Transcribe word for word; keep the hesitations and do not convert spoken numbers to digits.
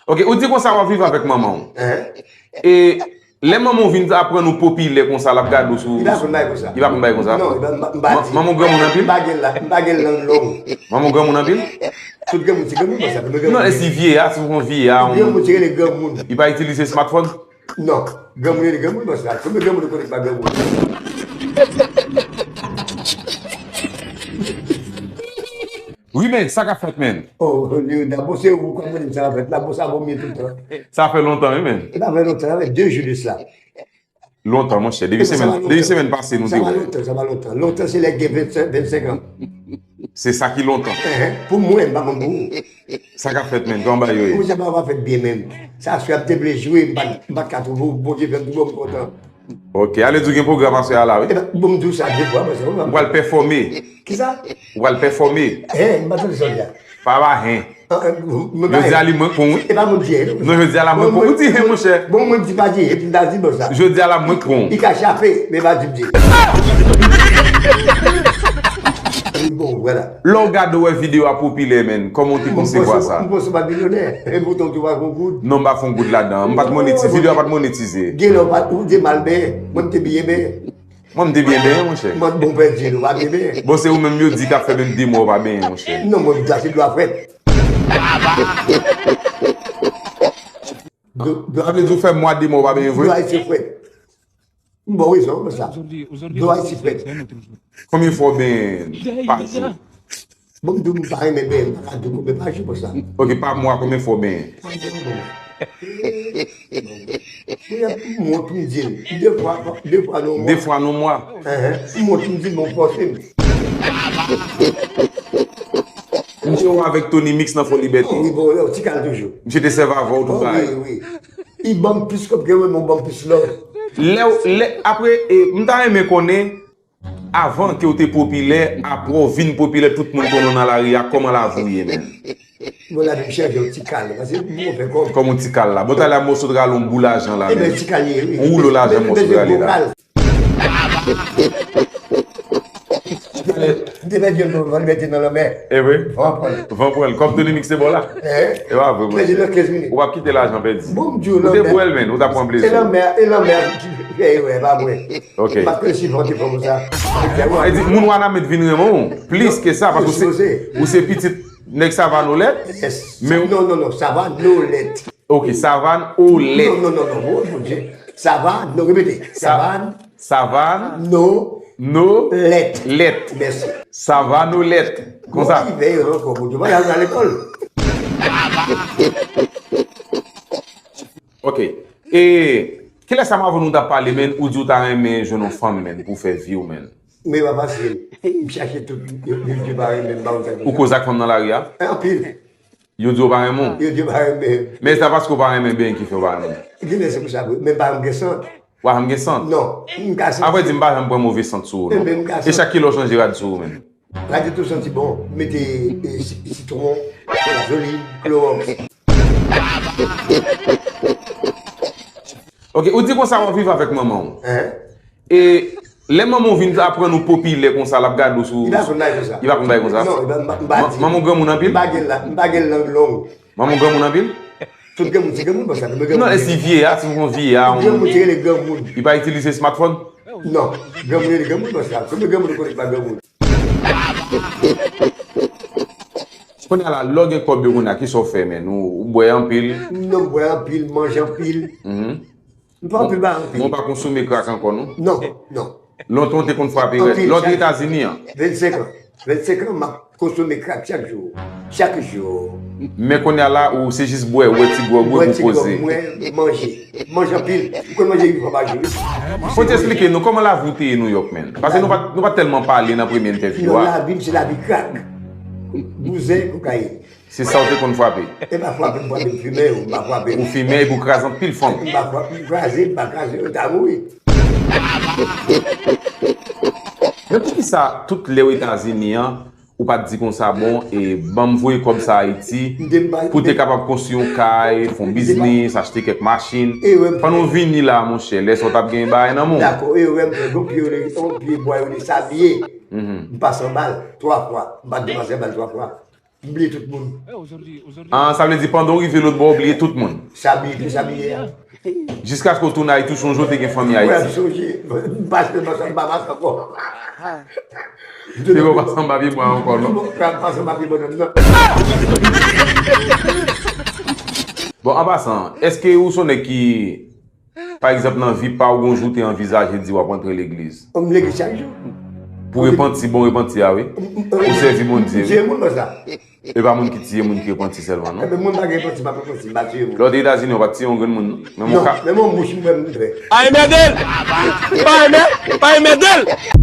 Ok, ou di konsa w ap viv avèk manman w. E lè manman w vin aprann ou popilè konsa, l ap gade w sou... Li pa konn bagay konsa. Li pa konn bagay konsa? Non, li pa, m pa, m pa di. Manman w granmoun anpil? M pa gen la, m pa gen lang long. Manman w granmoun anpil? Tout granmoun, se granmoun konsa. Non, e si vyeya, si w yon vyeya, granmoun, se rele granmoun. Li pa itilize smartphone? Non, granmoun rele granmoun konsa. Konbyen granmoun ou konnen ki pa granmoun? Wi, men, sa k ap fèt, men? Oh, Leonard, bon, se ou k ap mande m sa k ap fèt la, bon, sa bon, m ye tout tan. Sa fè lontan, wi, men. E pa fè lontan, sa fè de jou de sa. Lontan, monchè, depi semèn, depi semèn pase, nou te wè. Sa pa lontan, sa pa lontan. Lontan, se lè gen vennsenk, vennsenk an. Se sa ki lontan. Pou mwen, m pa konn pou ou. Sa k ap fèt, men? Kòman bagay yo ye? Kòman sa pa fèt byen, menm? Sa sou ap te vle jwe, m pa, m pa ka twouve w, Bondye fè m twouve w, m kontan. Ok, ale di w gen pwogram aswè a la, wi. Epa, bon, m di w sa de fwa, paske ou pral pèfòme. Kisa? Ou pral pèfòme. Hen, m pa tande sa w di a. Pa pa hen. Jodi a li mwen k pran w, wi. Epa mwen di hen, non. Non, jodi a la mwen k pran w. Ou di hen, monchè. Bon, mwen di pa di hen, epi m ta di bon sa. Jodi a la mwen k pran w. Li ka chape, men pa di m di. Bon, vwala. Lè w gade w wè videyo a popilè, men, kòman w te konsevwa sa? M panse w pa milyonè. E poutan w tou pa fè yon goud. Non, m pa fè yon goud ladan. M pa t monetize. Videyo a pa t monetize. Gen lè w pa, ou te mal benyen. Mwen, m te byen benyen. Mwen, m te byen benyen, monchè. Mwen, bon, pèdi, nou pa byen benyen. Bon, se ou menm yo di k ap fè menm de mwa w pa benyen, monchè. Non, mwen, m di a se dlo a frèt. Dlo, dlo a frèt. Sa vle di w fè mwa de mwa w pa benyen vre? Dlo a se frèt. M ba w rezon pou sa. Dlo a se frèt. Konbyen fwa w benyen pa jou? Bon, m di w m pa renmen benyen, m pa ka di w konbyen pa jou pou sa. Ok, pa mwa, konbyen fwa w benyen? Pa mwa, bon. Mwen, m wont pou m di l. De fwa, de fwa nan yon mwa. De fwa nan yon mwa. Enhen. M wont pou m di l, men w fòse m. Misye wè avèk Tony Mix nan Fò Libète. Wi, bon, yon ti kal toujou. Misye te sèvi avè w tout bagay. Wi, wi. Li ban m plis kòb ke mwen, men w ban m plis love. Lè w, lè, apre, e, m ta renmen konnen, avan ke w te popilè, apre w vin popilè, tout moun konnen w nan lari a, kòman lavi w ye, menm? Bon, lavi m chanje, yon ti kal, paske m bon fè kòb. Kòm yon ti kal la. Bon, talè a m wè w sot rale yon boul lajan la, menm. Ebyen, ti kal ye, wi. Yon woulo lajan m wè w sot rale la. M te pèdi yon bon, van libète nan lanmè. E vre? Van pran l. Van pran l. Kòm Tony Mix te ba w la? E pa vre, mwen. Pèdi nan kenz minit. Ou p ap kite lajan pèdi. Bon, m di w, ou te bwè l, menn, ou t ap pran plezi. E lanmè, e lanmè ki fè erè, pa mwen. Ok. Paske si van te fè konsa. Sa vle di, moun Wanament vin renmen w plis ke sa, paske ou se, ou se pitit nèg Savann Olèt. Yes. Non, non, non, Savann Olèt. Ok, Savann Olèt. Non, non, non, non, oh, Bondye. Savann, non, repete. Savann. Savann. No. No. Lèt. Lèt. Mèsi. Savann Olèt. Konsa. Bon, li veye ankò, Bondye. Mwen al nan lekòl. Ok. E kilès sa m avè w nou t ap pale, menn, ou di w ta renmen jwenn yon fanm, menn, pou w fè vi w, menn? Men pa fasil. M chache tout, yo, yo, yo pa renmen m, ba ou sa. Ou koze ak fanm nan lari a? Anpil. Yo di w pa renmen w? Yo di yo pa renmen m. Men se pa paske w pa renmen benyen ki fè w pa renmen m. Genlè se pou sa vre, men m pa janm gen sant. W pa janm gen sant? Non. M ka santi. Avrèdi, m pa janm pran move sant sou ou, non. Ebyen, m ka santi. E chak kilè w chanje rad sou ou, menn? Rad yo tou santi bon. M mete, e, si-, sitwon, lazolin, klowòks. Ok, ou di konsa w ap viv avèk manman w. Hein? E lè manman w vin aprann ou popilè konsa, l ap gade w sou... Li pa konn bagay konsa. Li pa konn bagay konsa? Non, li pa, m pa, m pa di. Manman w granmoun anpil? M pa gen la, m pa gen lang long. Manman w granmoun anpil? Tout granmoun, se granmoun konsa, tout granmoun. Non, e si vyeya, si w yon vyeya, yon... Granmoun, se rele granmoun. Li pa itilize smartphone? Non, granmoun, rele granmoun konsa. Konbyen granmoun ou konnen ki pa granmoun? Kounye a la, lè w gen kòb yo kounye a, kisa w fè, menn? Ou, ou bwè anpil? Non, m bwè anpil, m manje anpil. Mhm. M fè anpil bagay anpil. Men w pa konsome krak ankò, non? Non, non. Lontan w te konn frape, lè w te Etazini an? Vennsenk an. Vennsenk an, m ap konsome krak chak jou. Chak jou. Men kounye a la, ou se jis bwè, ou bwè ti gwòg ou, ou poze. M bwè ti gwòg mwen, manje. M manje anpil. M konn manje uit fwa pa jou, wi. Fò w te esplike nou kòman lavi w te ye Nouyòk, menn. Paske nou pa, nou pa tèlman pale nan premye entèvyou a. Non, lavi m se lavi krak. Bouzen, kokayin. Se sa w te konn frape? E pa frape, m frape, m fimen, m pa frape. Ou fimen epi w kraze anpil fanm. M pa frape, m kraze, m pa kraze, yo ta mouri. Men poukisa tout lè w Etazini an, ou pa t di konsa, bon, e, ban m voye kòb sa Ayiti, pou w te kapab konstwi yon kay, fè yon biznis, achte kèk machin. Pandan w vini la, monchè, lè sa w t ap gen bagay nan men w. Dakò, erè m fè, gon pye yo rele, gon pye bwa yo rele sabye. M pase anba l twa fwa, m pa t depase anba l twa fwa. M bliye tout moun. Ah, sa vle di pandan w rive lòt bò, w bliye tout moun. Sa bliye, tout sa bliye. Jiskaske w tounen Ayiti, w sonje w te gen fanmi Ayiti. M sonje. M pase nan sanba mas ankò. Te wè w pase anba pye bwa ankò, non? M pase anba pye bwa nan. Bon, an pasan, èske ou se yon nèg ki, pa egzanp, nan vi pa w, gon jou te anvizaje di w ap antre legliz? M legliz chak jou. Pou repanti, bon repanti a, wi. Ou sèvi Bondye, wi. Diye moun nan sa. E pa moun ki tiye moun ki repanti sèlman, non? Epi moun pa gen repanti, pa repanti, m pa tiye moun. Lè w te Etazini, w pa t tiye yon grenn moun, non? Menm Non, yon ka. Men yon mouch mwen m fè. Pa enmède l! Pa enmède l! Pa enmède l!